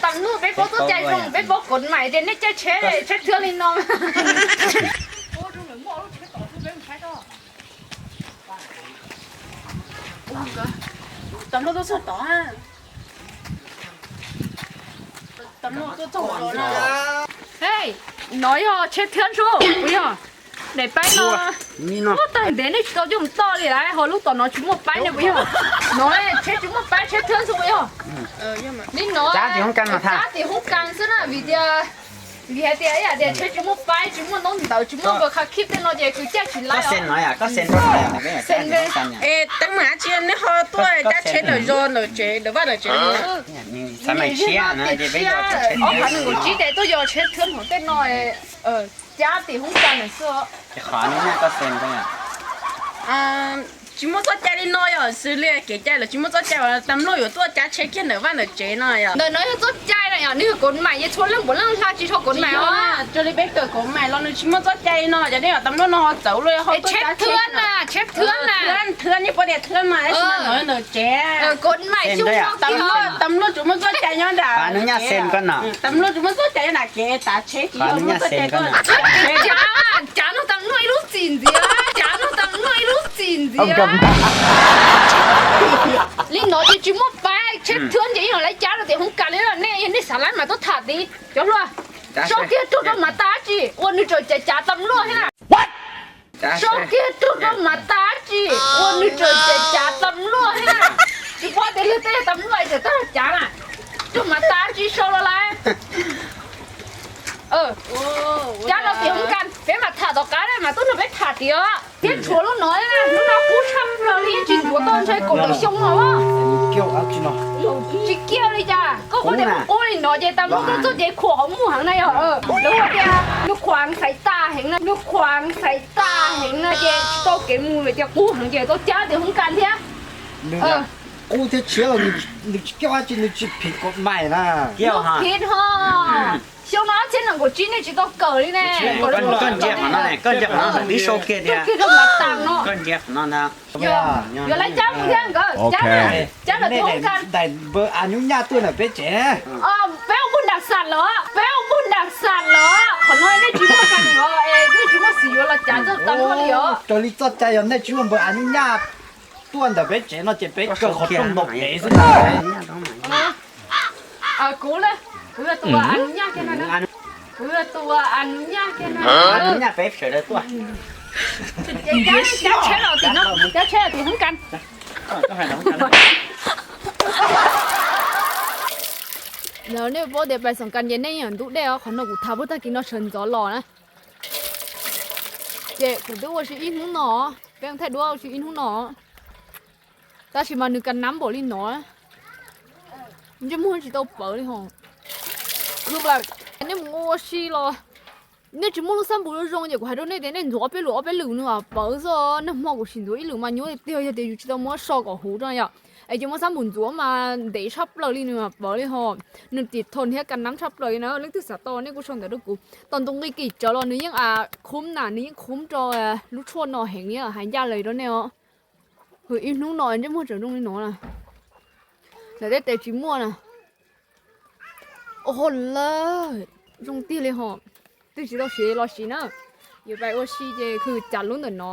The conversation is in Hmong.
Tam luj peb paub txoj cai zoo, peb paub kod mais tias nej caij tsheb, tsheb thwb li no. Tam luj tuaj txog tod. Tam luj tuaj txog tod na. Hej, no yog tsheb thwb xwb puas yog? Daim paib no muaj tag ntev nej tsis tau coj mus toj li lawm, ho lub tom no tsis muaj paib ne puas yog? No tsheb tsis muaj paib, tsheb thwb xwb puas yog? Li no cab tim hoob kas xwb na, vim tias, vim hais tias ib yam tias tsheb tsis muaj paib, tsis muaj ntaub ntawv, tsis muaj npawb qha khib tej no ces kws caij tsis laib os. Teeb meem dab tsi nej ho tuaj cab tsheb ntawm zos ntawm tsev ntawm vaj ntawm tsev? Ob phav nees nkaum tsib ces tuaj yos tsheb thwb hauv tej no, cab tim hoob kas ntawm xwb. Tsis muaj txoj cai li no yog xws li kev cai lawv tsis muaj txoj cai uas tam luj yuav tuaj cab tsheb kiag ntawm vaj ntawm tsev no yog. Ntawm no yog txoj cai na yog, nws yog kod mais ces txhua leej puav leej hla tsis dhau kod mais os. Raws li peb kawm kod mais los nws tsis muaj txoj cai li no, cov nej yog tam luj no ho txawv luaj ho tuaj cab tsheb na, tsheb thwb na. Thwb, nej paub tias thwb mas ntawm tsev. Kod mais xyoo no tam luj tsuas muaj txoj cai nyob nram, tam luj tsuas muaj txoj cai nyob nram kev tav tsheb, tsis muaj txoj cai tuaj. Cav, cav no tam luj ib lub txim ntxiv, cav no tam luj ib lub txim ntxiv. Li no ces tsis muaj paib, tsheb thwb ces yeej lawv cab rau tim hoob kas li nej, nej xav lawm mas tuaj tham tid cov hluas. So kiag rug rau mas tas dab tsi ua nws tseem cav cav tam luj thiab na. So kiag rug rau mas tas dab tsi ua nws tseem cav cav tam luj thiab na. Tsis paub tias luag tej tam luj tseem tau cav na. Rug mas tas dab tsi so los lawm. Cab rau tim hoob kas peb mam tham tom qab mas tuaj nrog peb tham tias thiab tshuav lub no, lub no qub tshaj plaws li yeej tsis ntxuav tau ntshe kaum tawm xyoo no. Tsis kiag li cas, koj paub tias qub li no ces tam luj tuaj txog ces khuam hauv muag heev na yog. Lawv hais tias nws khuam xaiv tas heev na, nws khuam xaiv tas heev na ces tsis tau kev mus lawm ces qub heev ces tau cab tim hoob kas thiab. Qub thiab tshiab los nws tsis kiag dab tsi, nws tsis phim kod mais na. Phim ho. Xyoo no ob txhiab nees nkaum tsib nej tsis tau kawm li ne. Koj ntsia qhov no, koj ntsia qhov no, koj ntsia qhov no na. Yuav lawv cab mus thiab nkawd, cab lawm tim hoob kas. Npawg Av Nyuj Nyaj tuaj ntawm peb tsev. Peb ua npawg nram xam los, peb ua npawg nram xam los. Qhov no nej tsis muaj kas os, nej tsis muaj xim yuav los cav txoj tam luj li os. Raws li txoj cai yog nej tsis muaj npawg Av Nyuj Nyaj tuaj ntawm peb tsev no ces peb kaw qhov rooj ntaus pem xwb. Kuv, kuv yog tus Av Nyuj Nyaj kiag no, kuv yog tus Av Nyuj Nyaj kiag no. Cab tsheb los tim no, cab tsheb los tim hoob kas. Nej paub tias pais xoom kas ces nej yeej ntub dej os, qhov no kuv thav puag tag kis no sawv ntxov los na. Ces kuv twb ua si ib hnub no, peb thaij duab ua si ib hnub no. Tab sis mas nws ka nab npaum li no, ntsej muag tsis tau pawv li ho. Nej mus ua si los nej tsis muaj lub xab npum zoo zoo ces kuv hais rau nej tias nej ntxuav ob peb lwm ob peb lwm nws mam pawv xwb. Nag hmo kuv sim ntxuav ib lwm mas nyuaj tiag tiag, yus tsis tau muab so kom huv rau yom. Es ces muaj xab npum ntxuav mas ntev tshaj plaws li nws mam pawv li ho. Nws tiv thau thiab ka nab tshaj plaws li na, leej twg xav tau nej kuj sau ntawv rau kuv. Tos ntu nqi kim tsawv los nws yeej khub na, nws yeej khub rau lub tshuaj no heev li hais ncaj li rau nej os. Hwm, ib hnub no ntsej muag tseem zoo li no na. Ntawm tej tes tsis muaj na. Ua lawm, zoo tiag li ho. Twb tsis tau siv los siv na. Yuav pais ua si ces khwv cav lub ntawm no.